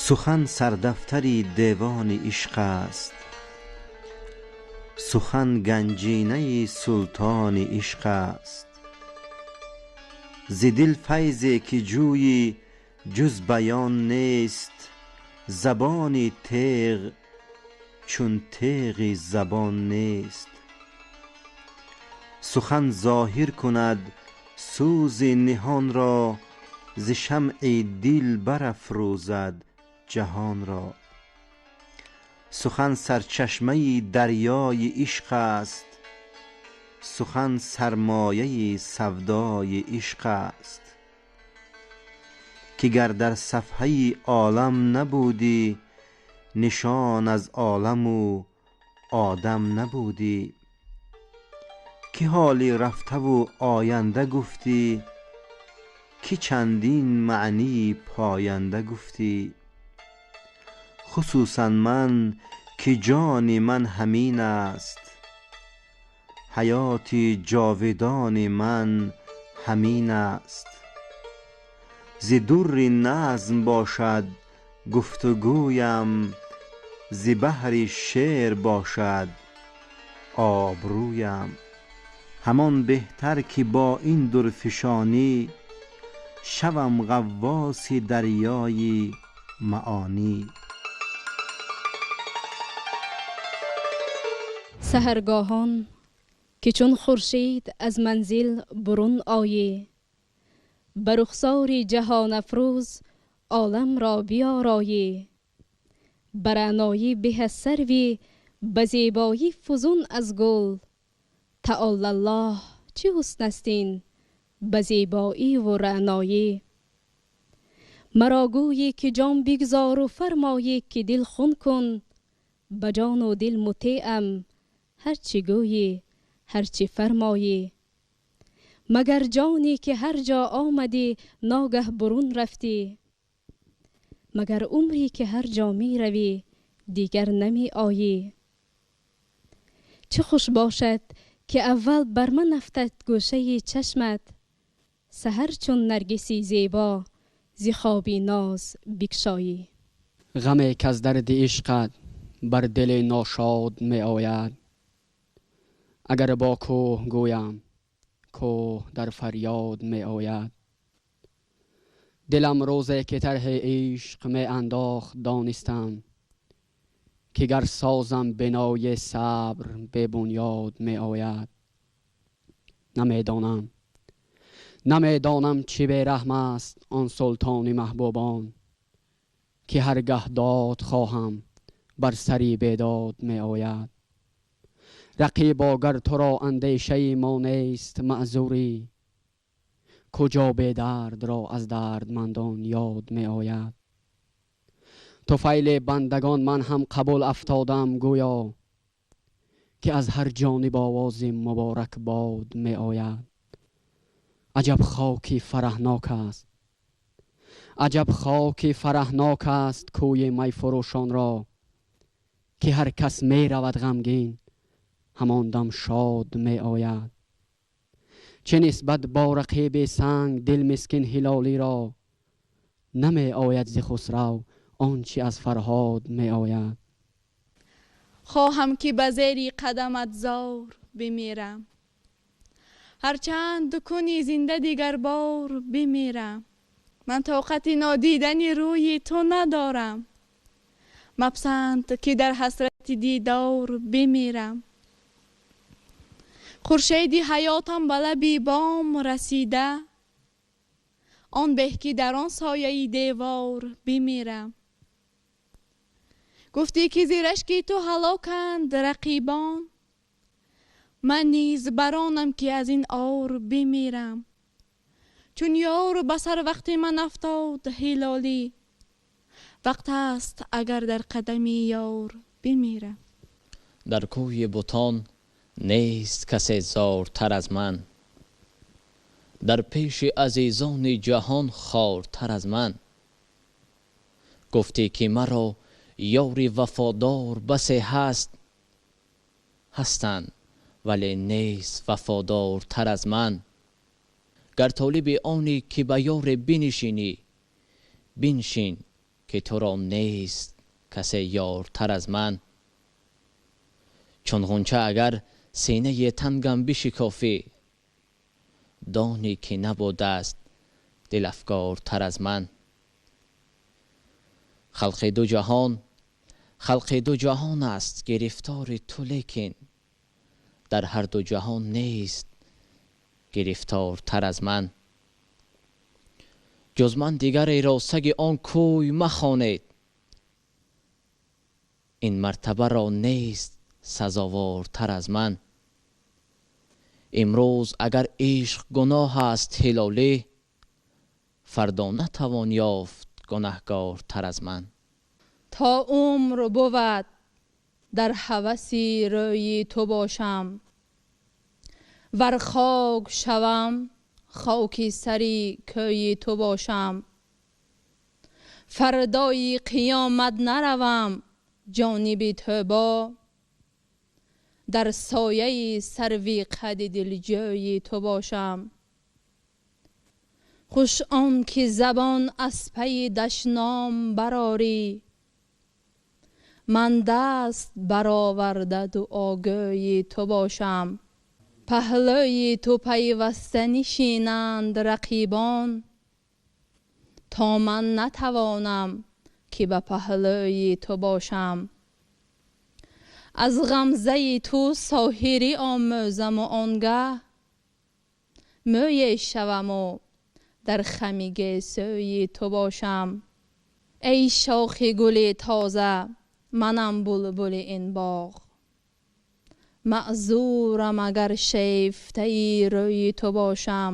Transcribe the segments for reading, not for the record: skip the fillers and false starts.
Сухан сардафтари девони ишқ аст, сухан ганҷинаи султони ишқ аст. Зи дил файзе ки ҷӯйӣ ҷуз баён нест, забони теғ чун теғи забон нест. Сухан зоҳир кунад сӯзи ниҳонро, зи шамъи дил барафрӯзад ҷаҳонро. Сухан сарчашмаи дарёи ишқ аст, сухан сармояи савдои ишқ аст. Ки гар дар сафҳаи олам набудӣ, нишон аз оламу одам набудӣ. Ки ҳоли рафтаву оянда гуфтӣ, ки чандин маънии поянда гуфтӣ. Хусусан ман ки ҷони ман ҳамин аст, ҳаёти ҷовидони ман ҳамин аст. Зи дурри назм бошад гуфтугӯям, зи баҳри шеър бошад обрӯям. Ҳамон беҳтар ки бо ин дурфишонӣ, шавам ғаввоси дарёи маонӣ. Саҳаргоҳон ки чун хуршед аз манзил бурун оӣ, ба рухсори ҷаҳонафрӯз оламро биёроӣ. Ба раъноӣ беҳ аз сарвӣ, ба зебоӣ фузун аз гул, таолаллоҳ чӣ ҳусн аст ин ба зебоӣ ву раъноӣ. Маро гӯйӣ ки ҷон бигзору фармоӣ ки дил хун кун, ба ҷону дил мутеам ҳарчи гӯйӣ ҳарчи фармоӣ. Магар ҷоне ки ҳар ҷо омадӣ ногаҳ бурун рафтӣ, магар умре ки ҳар ҷо меравӣ дигар намеоӣ. Чӣ хуш бошад ки аввал бар ман афтад гӯшаи чашмат, саҳар чун наргиси зебо зи хоби ноз бикшоӣ. Ғаме к аз дарди ишқат бар дили ношод меояд, агар бо кӯҳ гӯям кӯҳ дар фарёд меояд. Дилам рӯзе ки тарҳи ишқ меандохт донистам, ки гар созам бинои сабр бебунёд меояд. Намедонам, намедонам чӣ бераҳм аст он султони маҳбубон, ки ҳаргаҳ дод хоҳам бар сари бедод меояд. Рақибо гар туро андешаи мо нест маъзурӣ, куҷо бедардро аз дардмандон ёд меояд. Туфайли бандагон ман ҳам қабул афтодам гӯё, ки аз ҳар ҷониб овози муборакбод меояд. Аҷаб хоки фараҳнок аст, аҷаб хоки фараҳнок аст кӯи майфурӯшонро, ки ҳар кас меравад ғамгин ҳамон дам шод меояд. Чӣ нисбат бо рақиби санг дил мискин ҳилолиро, намеояд зи хусрав он чи аз фарҳод меояд. Хоҳам ки ба зери қадамат зор бимирам, ҳарчанд кунӣ зинда дигарбор бимирам. Ман тоқати нодидани рӯи ту надорам, мапасанд ки дар ҳасрати дидор бимирам. Хуршеди ҳаётам ба лаби бом расида, он беҳ ки дар он сояи девор бимирам. Гуфтӣ ки зи рашки ту ҳалоканд рақибон, ман низ баронам ки аз ин ор бимирам. Чун ёр ба сар вақти ман афтод ҳилолӣ, вақт аст агар дар қадами ёр бимирам. Дар кӯи бутон нест касе зортар аз ман, дар пеши азизони ҷаҳон хортар аз ман. Гуфтӣ ки маро ёри вафодор басе ҳаст, ҳастанд вале нест вафодортар аз ман. Гар толиби оне ки ба ёре бинишинӣ, биншин ки туро нест касе ёртар аз ман. Чун ғунча агар синаи тангам бишикофӣ, донӣ ки набудаст дилафгортар аз ман. Халқи ду ҷаҳон, халқи ду ҷаҳон аст гирифтори ту, лекин дар ҳар ду ҷаҳон нест гирифтортар аз ман. Ҷуз ман дигареро саги он кӯй махонед, ин мартабаро нест сазовортар аз ман. Имрӯз агар ишқ гуноҳ аст ҳилолӣ, фардо натавон ёфт гунаҳгортар аз ман. То умр бувад дар ҳаваси рӯи ту бошам, вар хок шавам хоки сари кӯи ту бошам. Фардои қиёмат наравам ҷониби тӯбо, дар сояи сарви қади дилҷӯи ту бошам. Хуш он ки забон аз пайи дашном барорӣ, ман даст бароварда дуогӯи ту бошам. Паҳлӯи ту пайваста нишинанд рақибон, то ман натавонам ки ба паҳлӯи ту бошам. Аз ғамзаи ту соҳирӣ омӯзаму он гаҳ, мӯе шаваму дар хами гесӯи ту бошам. Эй шохи гули тоза, манам булбули ин боғ, маъзурам агар шефтаи рӯи ту бошам.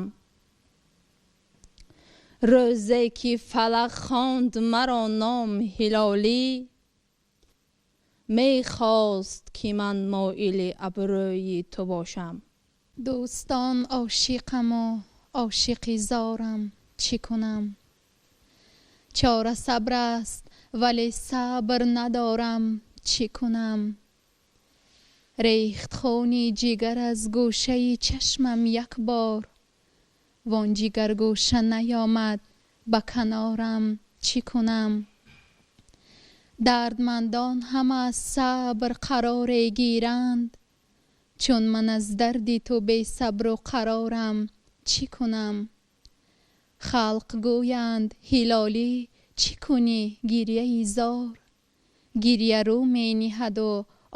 Рӯзе ки фалак хонд маро ном ҳилолӣ, мехост ки ман моили абрӯи ту бошам. Дӯстон, ошиқаму ошиқи зорам, чӣ кунам? Чора сабр аст, вале сабр надорам, чӣ кунам? Рехт хуни ҷигар аз гӯшаи чашмам як бор, вон ҷигаргӯша наёмад ба канорам, чӣ кунам? Дардмандон ҳама аз сабр қароре гиранд, чун ман аз дарди ту бесабру қарорам, чӣ кунам? Халқ гӯянд ҳилолӣ чӣ кунӣ гиряи зор, гиря рӯ мениҳаду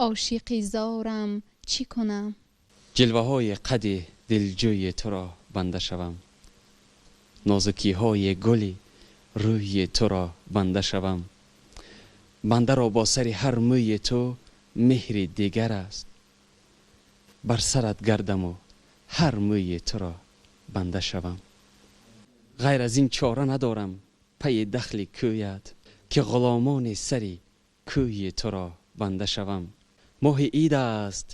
ошиқи зорам, чӣ кунам? Ҷилваҳои қади дилҷӯи туро банда шавам, нозукиҳои гули рӯи туро банда шавам. Бандаро бо сари ҳар мӯи ту меҳри дигар аст, бар сарат гардаму ҳар мӯи туро банда шавам. Ғайр аз ин чора надорам пайи дахли кӯят, ки ғуломони сари кӯи туро банда шавам. Моҳи ид аст,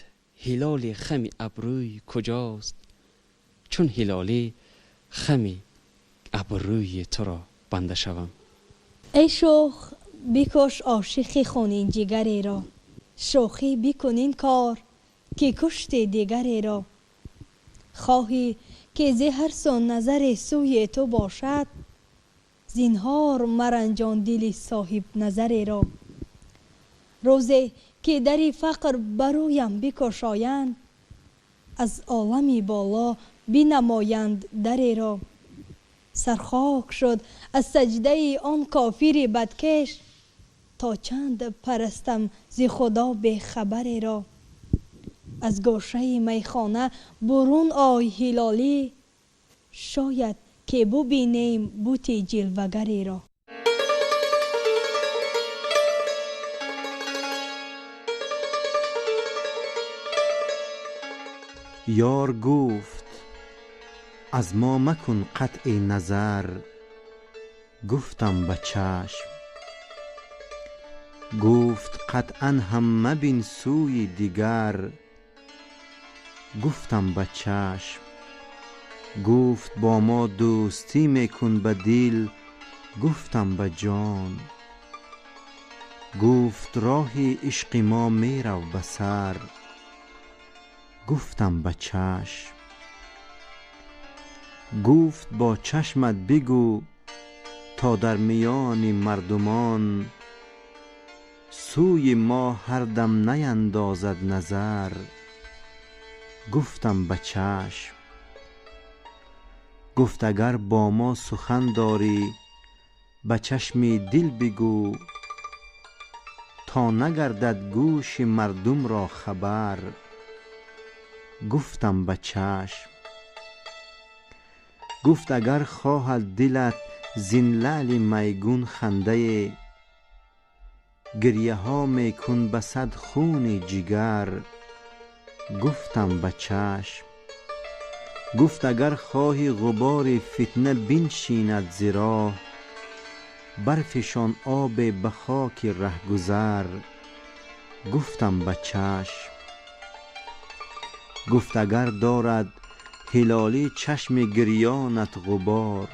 ҳилоли хами абрӯй куҷост, чун ҳилолӣ хами абрӯи туро банда шавам. Эй шӯх, бикуш ошиқи хунин ҷигареро, шӯхӣ бикун ин кор ки кушти дигареро. Хоҳӣ ки зи ҳар су назаре сӯи ту бошад, зинҳор маранҷон дили соҳибназареро. Рӯзе ки дари фақр барӯям бикушоянд, аз олами боло бинамоянд дареро. Сархок шуд аз саҷдаи он кофири бадкеш, то чанд парастам зи худо бехабареро. Аз гӯшаи майхона бурун ой ҳилолӣ, шояд ки бубинем бути ҷилвагареро. Ёр гуфт аз мо макун қатъи назар, гуфтам ба чашм. Гуфт қатъан ҳам мабин сӯи дигар, гуфтам ба чашм. Гуфт бо мо дӯстӣ мекун ба дил, гуфтам ба ҷон. Гуфт роҳи ишқи мо мерав ба сар, гуфтам ба чашм. Гуфт бо чашмат бигӯ То дар миёни мардумон сӯи мо ҳар дам наандозад назар. Гуфтам ба чашм. Гуфт агар бо мо сухан дорӣ, ба чашми дил бигӯ, то нагардад гӯши мардум ро хабар. Гуфтам ба чашм. Гуфт агар хоҳад дилат зин лаъли майгун хандае, гирьяҳо мекун ба сад хуни ҷигар. Гуфтам ба чашм. Гуфт агар хоҳӣ ғубори фитна биншинад зи роҳ, барфишон обе ба хоки раҳгузар. Гуфтам ба чашм. Гуфт агар дорад ҳилолӣ чашми гирёнат ғубор,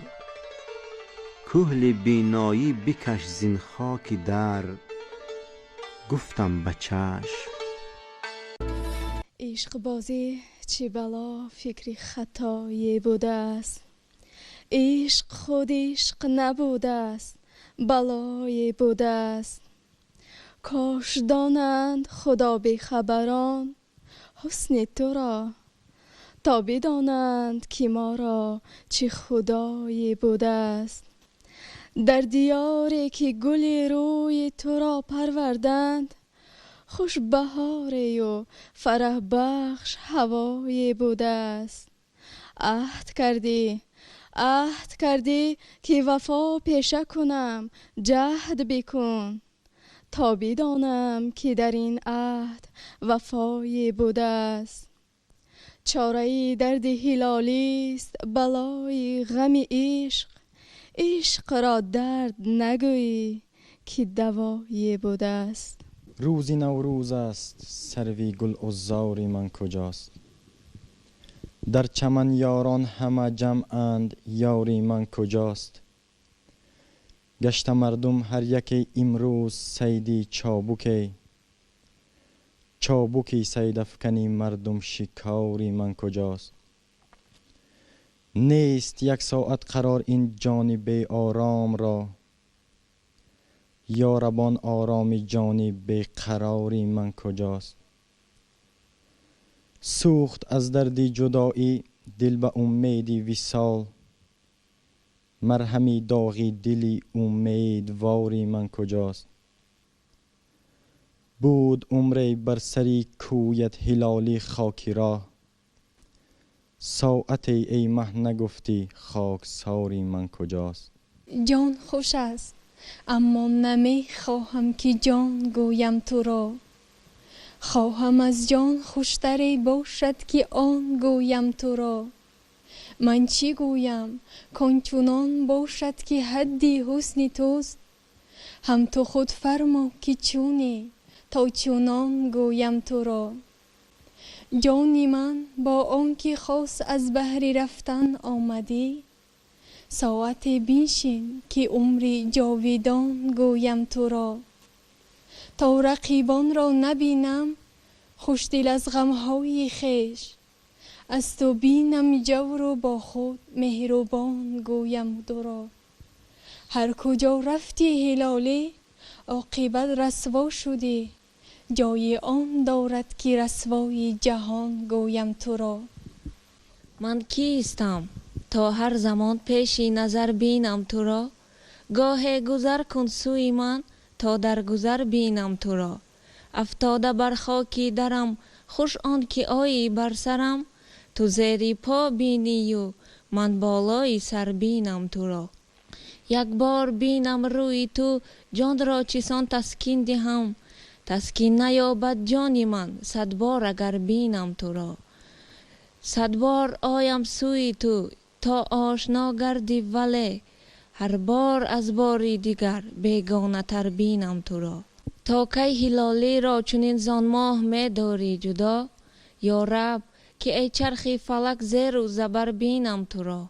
кӯҳли биноӣ бикаш зин хоки дар. Гуфтам ба чашм. Ишқбозӣ чӣ бало фикри хатое будааст, ишқ худ ишқ набудааст, балое будааст. Кош донанд худо бехабарон ҳусни туро, то бидонанд ки моро чӣ худое будааст. Дар диёре ки гули рӯи туро парварданд, хуш баҳорею фараҳбахш ҳавое будааст. Аҳд кардӣ, аҳд кардӣ ки вафо пеша кунам, ҷаҳд бикун, то бидонам ки дар ин аҳд вафое будааст. Чораи дарди ҳилолист балои ғами ишқ, ишқро дард нагӯӣ ки давое будааст. Рӯзи Наврӯз аст, сарви гулузори ман куҷост? Дар чаман ёрон ҳама ҷамъанд, ёри ман куҷост? Гашта мардум ҳар яке имрӯз сайди чобуке, чобуки сайдафкани мардум шикори ман куҷост? Нест як соат қарор ин ҷони беором ро, ёрабон ороми ҷони беқарори ман куҷост? Сӯхт аз дарди ҷудоӣ дил ба умеди висол, марҳами доғи дили умедвори ман куҷост? Буд умре бар сари кӯят ҳилолӣ хоки роҳ, соате эй маҳ нагуфтӣ хоксори ман куҷост? Ҷон хуш аст, аммо намехоҳам ки ҷон гӯям туро. Хоҳам аз ҷон хуштаре бошад ки он гӯям туро. Ман чӣ гӯям, кон чунон бошад ки ҳадди ҳусни туст? Ҳам ту худ фармо ки чунӣ, то чунон гӯям туро. Ҷони ман бо он ки хос аз баҳри рафтан омадӣ, соате биншин ки умри ҷовидон гӯям туро. То рақибонро набинам хушдил аз ғамҳои хеш, аз ту бинам ҷавру бо худ меҳрубон гӯям туро. Ҳар куҷо рафтӣ ҳилолӣ, оқибат расво шудӣ, ҷои он дорад ки расвои ҷаҳон гӯям туро. Ман кистам то ҳар замон пеши назар бинам туро? Гоҳе гузар кун сӯи ман то дар гузар бинам туро. Афтода бар хоки дарам, хуш он ки оӣ бар сарам, ту зери по бинию ман болои сар бинам туро. Як бор бинам рӯи ту, ҷонро чисон таскин диҳам, таскин наёбад ҷони ман сад бор агар бинам туро. Сад бор оям сӯи ту то ошно гардӣ, вале ҳар бор аз бори дигар бегонатар бинам туро. То кай ҳилолиро чунин зон моҳ медорӣ ҷудо? Ё раб, ки эй чархи фалак зеру забар бинам туро.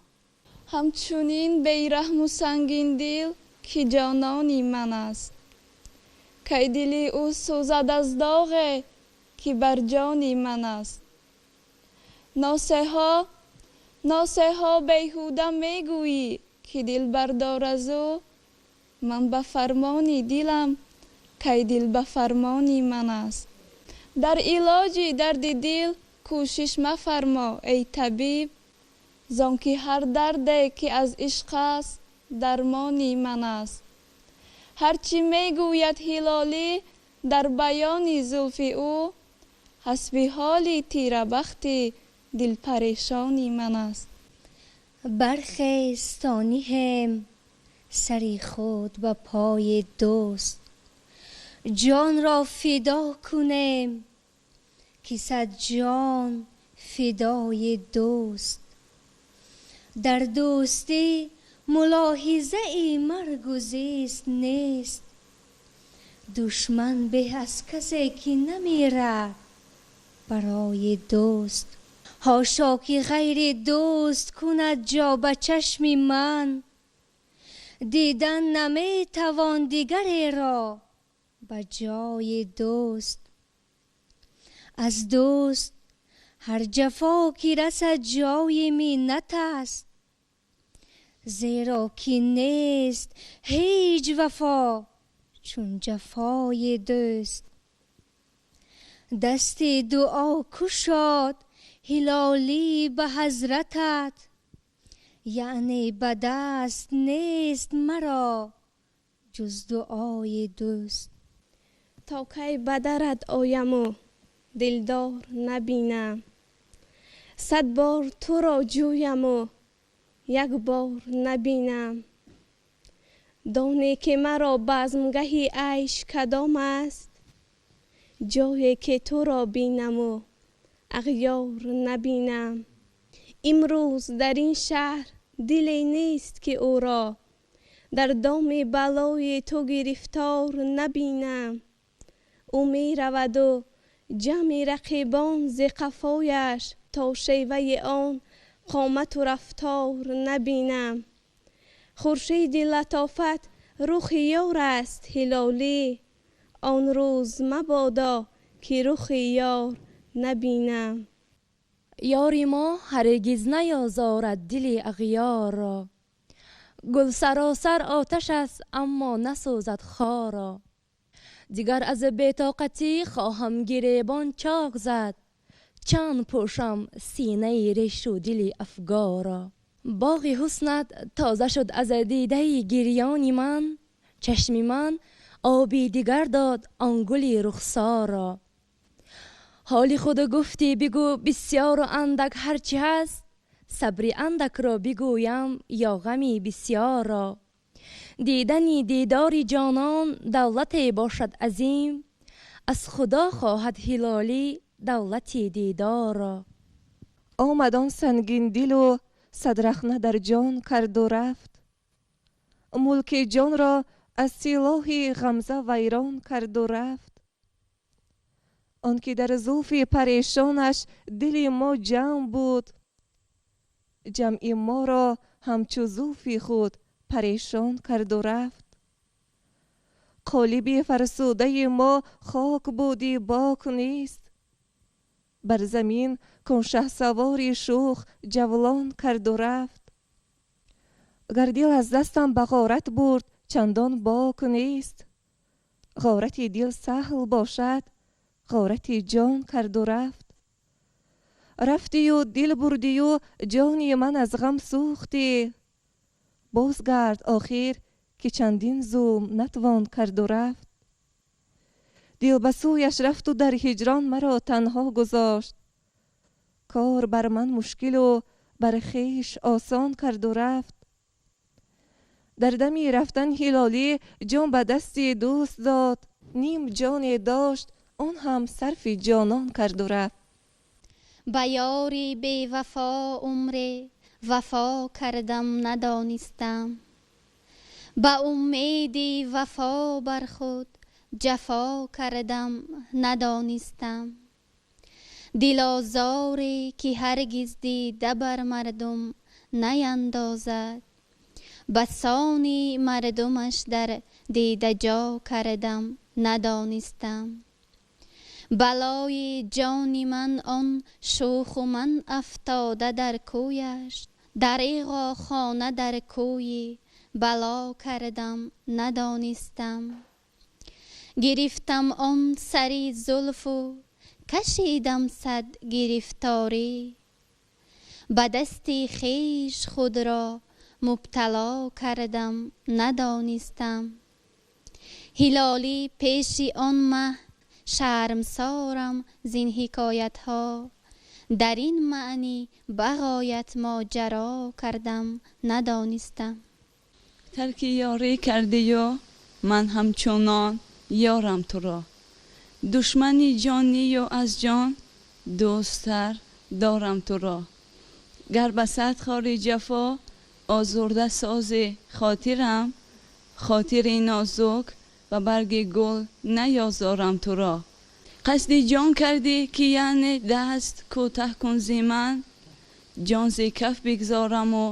Ҳамчунин бераҳму сангиндил ки ҷонони ман аст, кай дили ӯ сӯзад аз доғе ки бар ҷони ман аст. Носеҳо, носеҳо беҳуда мегӯӣ ки дил бардор аз ӯ, ман ба фармони дилам, кай дил ба фармони ман аст. Дар илоҷи дарди дил кӯшиш мафармо, эй табиб, зон ки ҳар дарде ки аз ишқ аст, дармони ман аст. Ҳарчи мегӯяд Ҳилолӣ дар баёни зулфи ӯ, ҳасби ҳоли тирабахти дилпарешони ман аст. Бархез то ниҳем сари худ ба пои дӯст, ҷонро фидо кунем ки сад ҷон фидои дӯст. Дар дӯстӣ мулоҳизаи маргу зист нест, душман беҳ аз касе ки намирад барои дӯст. Ҳошо ки ғайри дӯст кунад ҷо ба чашми ман, дидан наметавон дигареро ба ҷои дӯст. Аз дӯст ҳар ҷафо ки расад ҷои миннат аст, зеро ки нест ҳеҷ вафо чун ҷафои дӯст. Дасти дуо кушод Ҳилолӣ ба ҳазратат, яъне ба даст нест маро ҷуз дуои дӯст. То кай ба дарат ояму дилдор набинам, сад бор туро ҷӯяму як бор набинам. Доне ки маро базмгаҳи айш кадом аст, ҷое ки туро бинаму ағёр набинам. Имрӯз дар ин шаҳр диле нест ки ӯро дар доми балои ту гирифтор набинам. Ӯ мераваду ҷамъи рақибон зи қафояш, то шеваи он қомату рафтор набинам. Хуршиди латофат рухи ёр аст Ҳилолӣ, он рӯз мабодо ки рухи ёр набинам. Ёри мо ҳаргиз наёзорад дили ағёрро, гул саросар оташ аст, аммо насӯзад хорро. Дигар аз бетоқатӣ хоҳам гиребон чок зад, чанд пӯшам синаи решу дили афгорро. Боғи ҳуснат тоза шуд аз дидаи гирёни ман, чашми ман оби дигар дод он гули рухсорро. Ҳоли худ гуфтӣ бигӯ бисёру андак ҳарчи ҳаст, сабри андакро бигӯям ё ғами бисёрро. Дидани дидори ҷонон давлате бошад азим, аз Худо хоҳад Ҳилолӣ давлати дидорро. Омад он сангиндилу садрахна дар ҷон карду рафт, мулки ҷонро аз силоҳи ғамза вайрон карду рафт. Он ки дар зулфи парешонаш дили мо ҷамъ буд, ҷамъи моро ҳамчу зулфи худ парешон карду рафт. Қолиби фарсудаи мо хок буди бок нест, бар замин кун шаҳсавори шӯх ҷавлон карду рафт. Гар дил аз дастам ба ғорат бурд чандон бок нест, ғорати дил саҳл бошад ғорати ҷон карду рафт. Рафтию дил бурдию ҷони ман аз ғам сӯхтӣ, бозгард охир ки чандин зулм натвон карду рафт. Дил ба сӯяш рафту дар ҳиҷрон маро танҳо гузошт, кор бар ман мушкилу бар хеш осон карду рафт. Дар дами рафтан Ҳилолӣ ҷон ба дасти дӯст дод, ним ҷоне дошт он ҳам сарфи ҷонон карду рафт. Ба ёри бевафо умре вафо кардам надонистам, ба умеди вафо бар худ ҷафо кардам надонистам. Дилозоре ки ҳаргиз дида бар мардум наяндозад, ба сони мардумаш дар дида ҷо кардам надонистам. Балои ҷони ман он шӯху ман афтода дар кӯяш, Дареғо хона дар кӯи бало кардам, надонистам. Гирифтам он сари зулфу кашидам сад гирифторӣ. Ба дасти хеш худро мубтало кардам, надонистам. Ҳилолӣ пеши он маҳ шармсорам зин ҳикоятҳо. Дар ин маънӣ бағоят моҷаро кардам, надонистам. Тарки ёрӣ кардию ман ҳамчунон ёрам туро. Душмани ҷонию аз ҷон дӯсттар дорам туро. Гар ба сад хори ҷафо озурда созӣ хотирам, хотири нозук ба барги гул наёзорам туро. Қасди ҷон кардӣ ки яъне даст кӯтаҳ кун зи ман, ҷон зи каф бигзораму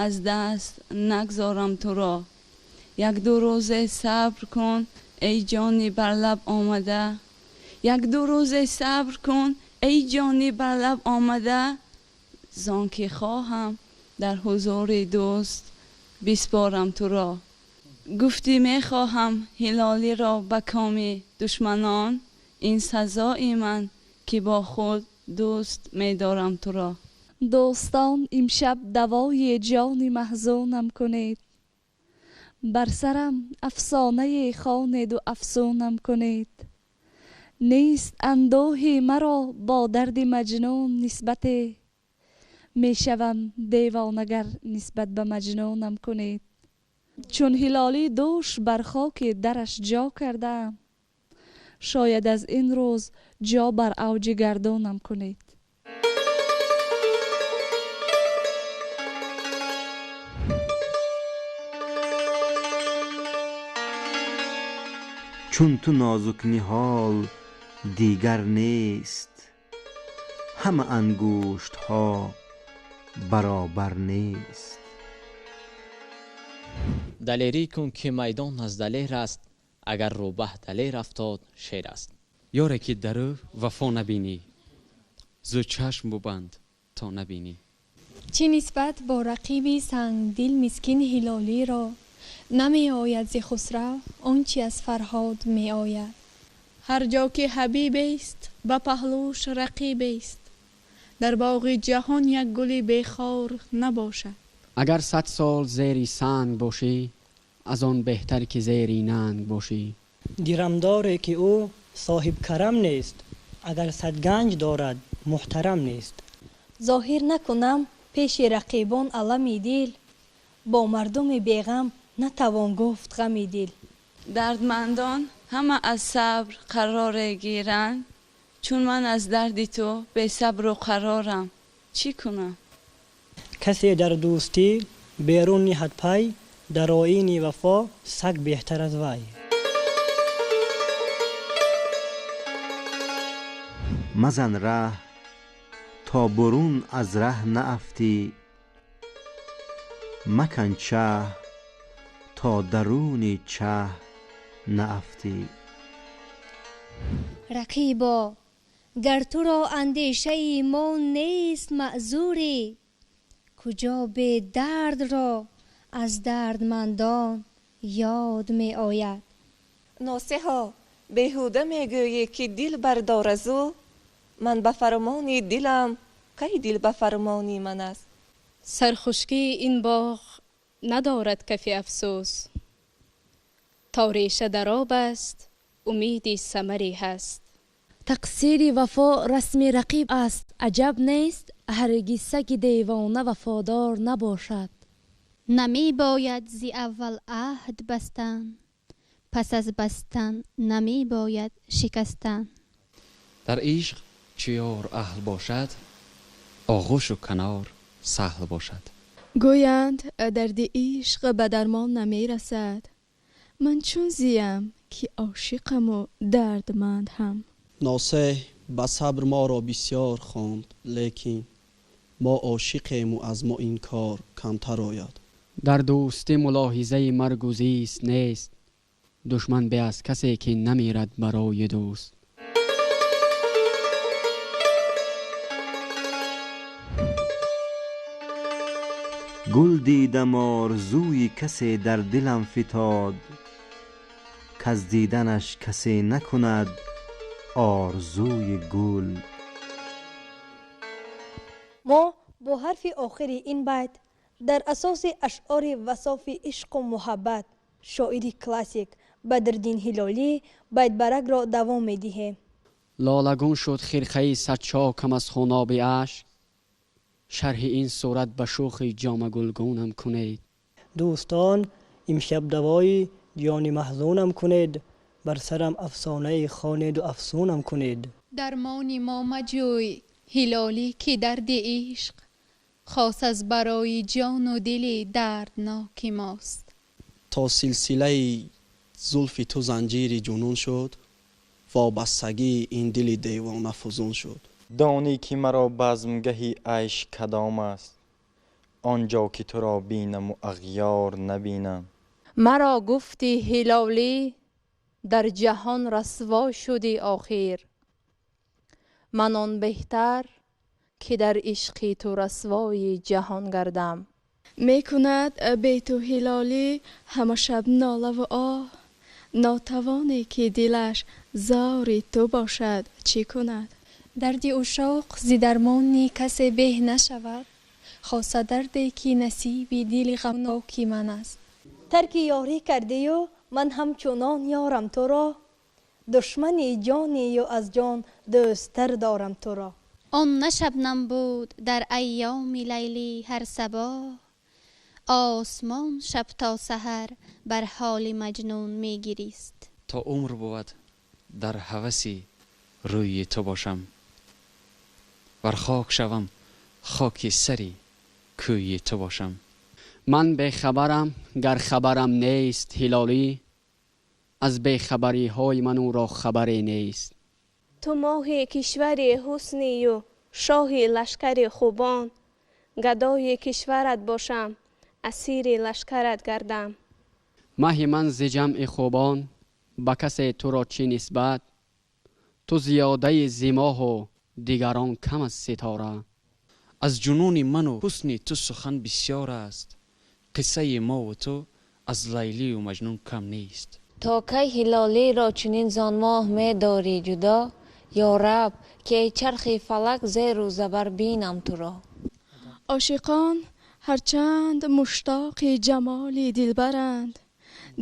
аз даст нагзорам туро. Як-ду рӯзе сабр кун эй ҷони бар лаб омада, як-ду рӯзе сабр кун эй ҷони бар лаб омада, зон ки хоҳам дар ҳузури дӯст биспорам туро. Гуфтӣ мехоҳам ҳилолиро ба коми душманон, ин сазои ман ки бо худ дӯст медорам туро. Дӯстон, имшаб давои ҷони маҳзунам кунед. Бар сарам афсонае хонеду афсунам кунед. Нест андӯҳи маро бо дарди маҷнун нисбате. Мешавам девонагар нисбат ба маҷнунам кунед. Чун ҳилолӣ дӯш бар хоки дараш ҷо кардаам, шояд аз ин рӯз ҷо бар авҷи гардунам кунед. Чун ту нозук ниҳол дигар нест, ҳама ангуштҳо баробар нест. Далерӣ кун ки майдон аз далер аст, агар рӯбаҳ далер афтод шер аст. Ёре ки дар ӯ вафо набинӣ, зу чашм бубанд то набинӣ. Чӣ нисбат бо рақиби сангдил мискин ҳилолиро намеояд зи хусрав он чи аз Фарҳод меояд. Ҳар ҷо ки ҳабибест ба паҳлӯш рақибест, дар боғи ҷаҳон як гули бехор набошад. Агар 100 сол зери санг бошӣ, аз он беҳтар ки зери нанг бошӣ. Дирамдоре ки ӯ соҳибкарам нест, агар 100 ганҷ дорад муҳтарам нест. Зоҳир накунам пеши рақибон алами дил, бо мардуми беғам натавон гуфт ғами дил. Дардмандон ҳама аз сабр қароре гиранд, чун ман аз дарди ту бесабру қарорам, чӣ кунам? Касе дар дӯстӣ берун ниҳад пай, дар оини вафо саг беҳтар аз вай. Мазан раҳ то бурун аз раҳ наафтӣ, макан чаҳ то даруни чаҳ наафтӣ. Рақибо, гар туро андешаи мо нест маъзурӣ, куҷо бедардро аз дардмандон ёд меояд. Носеҳо, беҳуда мегӯӣ ки дил бардор аз ӯ, ман ба фармони дилам, кай дил ба фармони ман аст? Сархушкии ин боғ надорад кафи афсӯс, то реша дар об аст умеди самаре ҳаст. Тақсири вафо расми рақиб аст, аҷаб нест ҳаргиз саги девона вафодор набошад. Намебояд зи аввал аҳд бастан, пас аз бастан намебояд шикастан. Дар ишқ чӣ ёр аҳл бошад, оғӯшу канор саҳл бошад. Гӯянд дарди ишқ ба дармон намерасад, ман чун зиям ки ошиқаму дардманд ҳам. Носеҳ ба сабр моро бисёр хонд, лекин мо ошиқему аз мо ин кор камтар ояд. Дар дӯстӣ мулоҳизаи маргу зист нест, душман бе аз касе ки намирад барои дӯст. Гул дидам, орзуи касе дар дилам фитод, каз диданаш касе накунад орзуи гул. Мо бо ҳарфи охири ин байт дар асоси ашъори васофи ишқу муҳаббат шоири классик Бадриддин Ҳилолӣ байтбаракро давом медиҳем. Лолагун шуд хирқаи садчокам аз хуноби ашк, шарҳи ин сурат ба шӯхи ҷомагулгунам кунед. Дӯстон, имшаб давои ҷони маҳзунам кунед, бар сарам афсонае хонеду афсунам кунед. Дармони мо маҷӯй Ҳилолӣ, ки дарди ишқ хос аз барои ҷону дили дардноки мост. То силсилаи зулфи ту занҷири ҷунун шуд, вобастагии ин дили девона фузун шуд. Донӣ ки маро базмгаҳи айш кадом аст, он ҷо ки туро бинаму ағёр набинам. Маро гуфти Ҳилолӣ дар ҷаҳон расво шуди охир, ман он беҳтар ки дар ишқи ту расвои ҷаҳон гардам. Мекунад бе ту Ҳилолӣ ҳама шаб нолаву оҳ, нотавоне ки дилаш зори ту бошад чӣ кунад? Дарди ушоқ зи дармони касе беҳ нашавад, хоса дарде ки насиби дили ғамноки ман аст. Тарки ёрӣ кардию ман ҳамчунон ёрам туро, душмани ҷонию аз ҷон дӯсттар дорам туро. Он на шабнам буд дар айёми лайлӣ ҳар сабоҳ, осмон шаб то саҳар бар ҳоли маҷнун мегирист. То умр бувад дар ҳаваси рӯи ту бошам, вар хок шавам хоки сари кӯи ту бошам. Ман бехабарам гар хабарам нест Ҳилолӣ, аз бехабариҳои ман ӯро хабаре нест. Ту моҳи кишвари ҳуснию шоҳи лашкари хубон, гадои кишварат бошам, асири лашкарат гардам. Маҳи ман зи ҷамъи хубон ба касе туро чӣ нисбат, ту зиёдаи зи моҳу дигарон кам аз ситора. Аз ҷунуни ману ҳусни ту сухан бисёр аст, қиссаи мову ту аз Лайлию Маҷнун кам нест. То кай Ҳилолиро чунин зон моҳ медорӣ ҷудо, ё раб, ки эй чархи фалак зеру забар бинам туро. Ошиқон ҳарчанд муштоқи ҷамоли дилбаранд,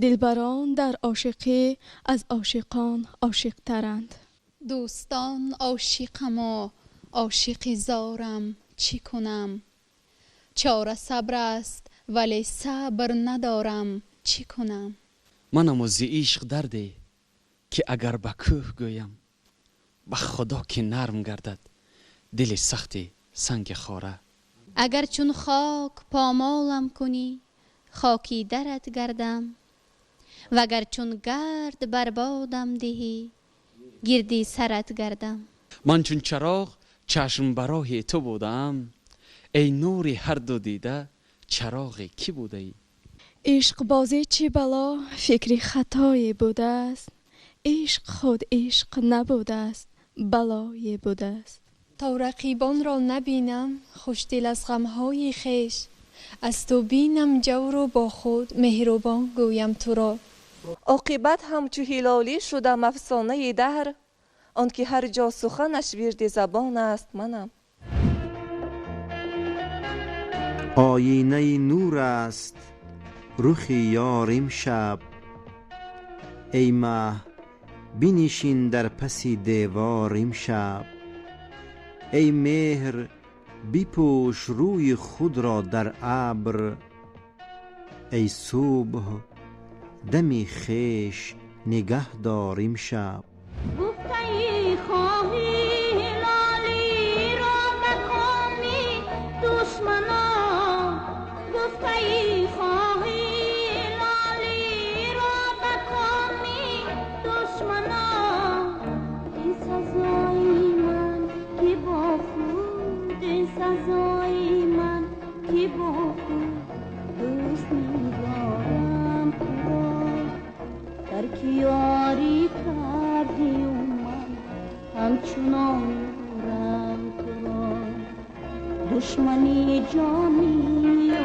дилбарон дар ошиқӣ аз ошиқон ошиқтаранд. Дӯстон, ошиқаму ошиқи зорам чӣ кунам? Чора сабр аст, вале сабр надорам чӣ кунам? Манаму зи ишқ дарде ки агар ба кӯҳ гӯям, ба худо ки нарм гардад дили сахти санги хора. Агар чун хок помолам кунӣ, хоки дарат гардам, вагар чун гард барбодам диҳӣ, гирди сарат гардам. Ман чун чароғ чашм ба роҳи ту будаам, эй нури ҳарду дида чароғе кӣ будаӣ? Ишқбозӣ чӣ бало, фикри хатое будааст, ишқ худ ишқ набудааст, балое будааст. То рақибонро набинам хушдил аз ғамҳои хеш, аз ту бинам ҷавру бо худ меҳрубон гӯям туро. Оқибат ҳамчу Ҳилолӣ шудам афсонаи даҳр, он ки ҳар ҷо суханаш вирди забон аст манам. Оинаи нур аст рухи ёр имшаб, эй маҳ бинишин дар паси девор имшаб, эй меҳр бипӯш рӯи худро дар абр, эй субҳ дами хеш нигаҳ дор имшаб. Гуфтаи хоҳӣ Ҳилолиро ба коми душманон, гуфтаи хоҳӣ Ҳилолиро ба коми душманон, ин сазои ман ки бо худ, ин сазои ман ки бо худ дӯст медорам туро. Тарки ёрӣ кардию ман ҳамчунон ёрам туро, душмани ҷонию